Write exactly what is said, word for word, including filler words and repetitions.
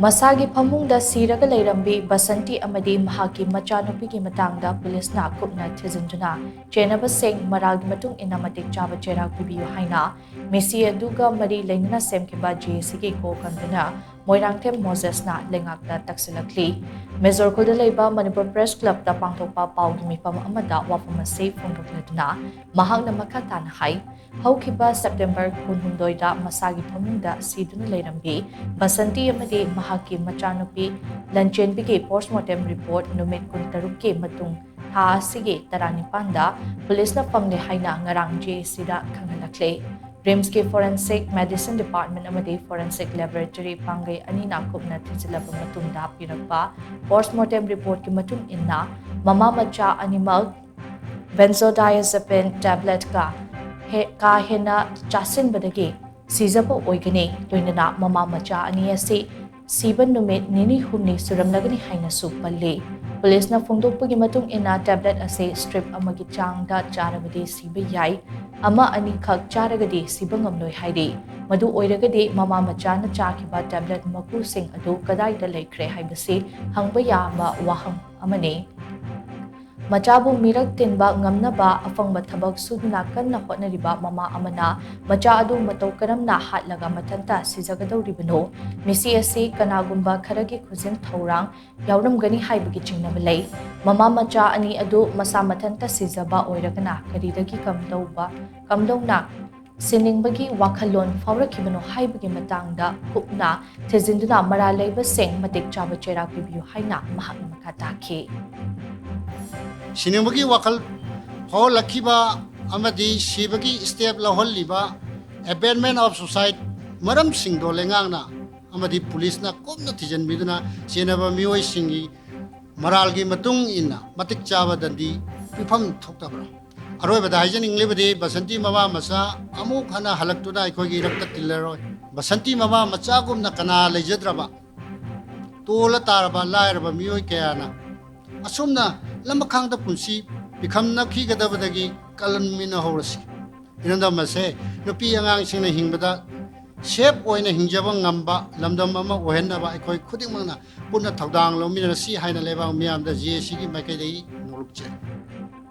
ꯃꯁꯥꯒꯤ ꯐꯃꯨꯡꯗ ꯁꯤꯔꯒ ꯂꯩꯔꯝꯕꯤ ꯕꯁꯟꯇꯤ ꯑꯃꯗꯤ ꯃꯍꯥꯛꯀꯤ ꯃꯆꯥꯅꯨꯄꯤꯒꯤ ꯃꯇꯥꯡꯗ ꯄꯨꯂꯤꯁꯅ ꯀꯨꯞꯅ ꯊꯤꯖꯤꯟꯗꯨꯅ ꯆꯦꯟꯅꯕꯁꯤꯡ ꯃꯔꯥꯜꯒꯤ ꯃꯇꯨꯡ ꯏꯟꯅ ꯃꯇꯤꯛ ꯆꯥꯕ ꯆꯩꯔꯥꯛ ꯄꯤꯕꯤꯌꯨ ꯍꯥꯏꯅ ꯃꯤꯁꯤ ꯑꯗꯨꯒ ꯃꯔꯤ ꯂꯩꯅꯅ ꯁꯦꯝꯈꯤꯕ ꯖꯦ ꯑꯦ ꯁꯤꯒꯤ ꯀꯣ ꯀꯟꯚꯦꯅꯔ ꯃꯣꯏꯔꯥꯡꯊꯦꯝ ꯃꯣꯖꯦꯁꯅ ꯂꯩꯉꯥꯛꯇ ꯇꯛꯁꯤꯜꯂꯛꯂꯤ꯫ ꯃꯦꯖꯣꯔ ꯈꯨꯜꯗ ꯂꯩꯕ ꯃꯅꯤꯄꯨꯔ ꯄ꯭ꯔꯦꯁ ꯀ꯭ꯂꯕꯇ ꯄꯥꯡꯊꯣꯛꯄ ꯄꯥꯎꯒꯤ ꯃꯤꯐꯝ ꯑꯃꯗ ꯋꯥꯐꯝ ꯑꯁꯤ ꯐꯣꯡꯗꯣꯛꯂꯗꯨꯅ ꯃꯍꯥꯛꯅ ꯃꯈꯥ ꯇꯥꯅ ꯍꯥꯏ, ꯍꯧꯈꯤꯕ ꯁꯦꯞꯇꯦꯝꯕꯔ ꯀꯨꯟꯍꯨꯝꯗꯣꯏꯗ ꯃꯁꯥꯒꯤ ꯐꯃꯨꯡꯗ ꯁꯤꯗꯨꯅ ꯂꯩꯔꯝꯕꯤ ꯕꯁꯟꯇꯤ ꯑꯃꯗꯤ ꯃꯍꯥꯛꯀꯤ ꯃꯆꯥꯅꯨꯄꯤ ꯂꯟꯆꯦꯟꯕꯤꯒꯤ ꯄꯣꯁꯃꯣꯔꯇꯦꯝ ꯔꯤꯄꯣꯔꯠ ꯅꯨꯃꯤꯠ ꯀꯨꯟꯇꯔꯨꯛꯀꯤ ꯃꯇꯨꯡ ꯊꯥ ꯑꯁꯤꯒꯤ ꯇꯔꯥꯅꯤꯄꯥꯟꯗ ꯄꯨꯂꯤꯁꯅ ꯐꯪꯂꯦ ꯍꯥꯏꯅ ꯉꯔꯥꯡ ꯖꯦ ꯑꯦ ꯁꯤꯗ ꯈꯪꯍꯜꯂꯛꯂꯦ꯫ ꯔꯤꯝꯁꯀꯤ ꯐꯣꯔꯦꯟꯁꯤꯛ ꯃꯦꯗꯤꯁꯤꯟ ꯗꯤꯄꯥꯔꯠꯃꯦꯟ ꯑꯃꯗꯤ ꯐꯣꯔꯦꯟꯁꯤꯛ ꯂꯦꯕꯣꯔꯦꯇꯔꯤ ꯄꯥꯡꯒꯩ ꯑꯅꯤꯅ ꯀꯨꯞꯅ ꯊꯤꯖꯤꯜꯂꯕ ꯃꯇꯨꯡꯗ ꯄꯤꯔꯛꯄ ꯄꯣꯁꯃꯣꯔꯇꯦꯝ ꯔꯤꯄꯣꯔꯠꯀꯤ ꯃꯇꯨꯡ ꯏꯟꯅ ꯃꯃꯥ ꯃꯆꯥ ꯑꯅꯤꯃꯛ ꯕꯦꯟꯖꯣꯗꯥꯏꯑꯦꯖꯦꯄꯤꯟ ꯇꯦꯕ꯭ꯂꯦꯠꯀ ꯍꯦ-, ꯀꯥ ꯍꯦꯟꯅ ꯆꯥꯁꯤꯟꯕꯗꯒꯤ ꯁꯤꯖꯕ ꯑꯣꯏꯒꯅꯤ꯫ ꯂꯣꯏꯅꯅ ꯃꯃꯥ ꯃꯆꯥ ꯑꯅꯤ ꯑꯁꯤ ꯁꯤꯕ ꯅꯨꯃꯤꯠ ꯅꯤꯅꯤ ꯍꯨꯝꯅꯤ ꯁꯨꯔꯝꯂꯒꯅꯤ ꯍꯥꯏꯅꯁꯨ ꯄꯜꯂꯤ꯫ ꯄꯨꯂꯤꯁꯅ ꯐꯣꯡꯗꯣꯛꯄꯒꯤ ꯃꯇꯨꯡ ꯏꯟꯅ, ꯇꯦꯕ꯭ꯂꯦꯠ ꯑꯁꯤ ꯁ꯭ꯇ꯭ꯔꯤꯞ ꯑꯃꯒꯤ ꯆꯥꯡꯗ ꯆꯥꯔꯕꯗꯤ ꯁꯤꯕ ꯌꯥꯏ, ꯑꯃ ꯑꯅꯤꯈꯛ ꯆꯥꯔꯒꯗꯤ ꯁꯤꯕ ꯉꯝꯂꯣꯏ ꯍꯥꯏꯔꯤ꯫ ꯃꯗꯨ ꯑꯣꯏꯔꯒꯗꯤ ꯃꯃꯥ ꯃꯆꯥꯅ ꯆꯥꯈꯤꯕ ꯇꯦꯕ꯭ꯂꯦꯠ ꯃꯀꯨꯁꯤꯡ ꯑꯗꯨ ꯀꯗꯥꯏꯗ ꯂꯩꯈ꯭ꯔꯦ ꯍꯥꯏꯕꯁꯤ ꯍꯪꯕ ꯌꯥꯕ ꯋꯥꯍꯪ ꯑꯃꯅꯤ꯫ ꯃꯆꯥꯕꯨ ꯃꯤꯔꯛ ꯇꯤꯟꯕ ꯉꯝꯅꯕ ꯑꯐꯪꯕ ꯊꯕꯛ ꯁꯨꯗꯨꯅ ꯀꯟꯅ ꯍꯣꯠꯅꯔꯤꯕ ꯃꯃꯥ ꯑꯃꯅ ꯃꯆꯥ ꯑꯗꯨ ꯃꯇꯧ ꯀꯔꯝꯅ ꯍꯥꯠꯂꯒ ꯃꯊꯟꯇ ꯁꯤꯖꯒꯗꯧꯔꯤꯕꯅꯣ? ꯃꯤꯁꯤ ꯑꯁꯤ ꯀꯅꯥꯒꯨꯝꯕ ꯈꯔꯒꯤ ꯈꯨꯖꯤꯟ ꯊꯧꯔꯥꯡ ꯌꯥꯎꯔꯝꯒꯅꯤ ꯍꯥꯏꯕꯒꯤ ꯆꯤꯡꯅꯕ ꯂꯩ꯫ ꯃꯃꯥ ꯃꯆꯥ ꯑꯅꯤ ꯑꯗꯨ ꯃꯁꯥ ꯃꯊꯟꯇ ꯁꯤꯖꯕ ꯑꯣꯏꯔꯒꯅ ꯀꯔꯤꯗꯒꯤ ꯀꯝꯗꯧꯕ, ꯀꯝꯗꯧꯅ ꯁꯤꯅꯤꯡꯕꯒꯤ ꯋꯥꯈꯜꯂꯣꯟ ꯐꯥꯎꯔꯛꯈꯤꯕꯅꯣ ꯍꯥꯏꯕꯒꯤ ꯃꯇꯥꯡꯗ ꯀꯨꯞꯅ ꯊꯤꯖꯤꯟꯗꯨꯅ ꯃꯔꯥꯜ ꯂꯩꯕꯁꯤꯡ ꯃꯇꯤꯛ ꯆꯥꯕ ꯆꯩꯔꯥꯛ ꯄꯤꯕꯤꯌꯨ ꯍꯥꯏꯅ ꯃꯍꯥꯛꯅ ꯃꯈꯥ ꯇꯥꯈꯤ꯫ ꯁꯤꯅꯤꯡꯕꯒꯤ ꯋꯥꯈꯜ ꯐꯥꯎꯍꯜꯂꯛꯈꯤꯕ ꯑꯃꯗꯤ ꯁꯤꯕꯒꯤ step ꯂꯧꯍꯜꯂꯤꯕ abandonment of suicide ꯃꯔꯝꯁꯤꯡꯗꯣ ꯂꯩꯉꯥꯛꯅ ꯑꯃꯗꯤ ꯄꯨꯂꯤꯁꯅ ꯀꯨꯞꯅ ꯊꯤꯖꯤꯟꯕꯤꯗꯨꯅ ꯆꯦꯟꯅꯕ ꯃꯤꯑꯣꯏꯁꯤꯡꯒꯤ ꯃꯔꯥꯜꯒꯤ ꯃꯇꯨꯡ ꯏꯟꯅ ꯃꯇꯤꯛ ꯆꯥꯕ ꯗꯟꯗꯤ ꯄꯤꯐꯝ ꯊꯣꯛꯇꯕ꯭ꯔꯥ? ꯑꯔꯣꯏꯕꯗ ꯍꯥꯏꯖꯅꯤꯡꯂꯤꯕꯗꯤ, ꯕꯁꯟꯇꯤ ꯃꯃꯥ ꯃꯆꯥ ꯑꯃꯨꯛ ꯍꯟꯅ ꯍꯜꯂꯛꯇꯨꯅ ꯑꯩꯈꯣꯏꯒꯤ ꯏꯔꯛꯇ ꯇꯤꯜꯂꯔꯣꯏ꯫ ꯕꯁꯟꯇꯤ ꯃꯃꯥ ꯃꯆꯥꯒꯨꯝꯅ ꯀꯅꯥ ꯂꯩꯖꯗ꯭ꯔꯕ, ꯇꯣꯜꯂ ꯇꯥꯔꯕ ꯂꯥꯏꯔꯕ ꯃꯤꯑꯣꯏ ꯀꯌꯥꯅ ꯑꯁꯨꯝꯅ ꯂꯃꯈꯥꯡꯗ ꯄꯨꯟꯁꯤ ꯄꯤꯈꯝꯅꯈꯤꯒꯗꯕꯗꯒꯤ ꯀꯜꯍꯟꯃꯤꯟꯅꯍꯧꯔꯁꯤ꯫ ꯏꯔꯝꯗꯝ ꯑꯁꯦ ꯅꯨꯄꯤ ꯑꯉꯥꯡꯁꯤꯡꯅ ꯍꯤꯡꯕꯗ ꯁꯦꯐ ꯑꯣꯏꯅ ꯍꯤꯡꯖꯕ ꯉꯝꯕ ꯂꯝꯗꯝ ꯑꯃ ꯑꯣꯏꯍꯟꯅꯕ ꯑꯩꯈꯣꯏ ꯈꯨꯗꯤꯡꯃꯛꯅ ꯄꯨꯟꯅ ꯊꯧꯗꯥꯡ ꯂꯧꯃꯤꯟꯅꯔꯁꯤ ꯍꯥꯏꯅ ꯂꯩꯕꯥꯛ ꯃꯤꯌꯥꯝꯗ ꯖꯦ ꯑꯦ ꯁꯤꯒꯤ ꯃꯥꯏꯀꯩꯗꯒꯤ ꯅꯣꯡꯂꯨꯛꯆꯔꯤ꯫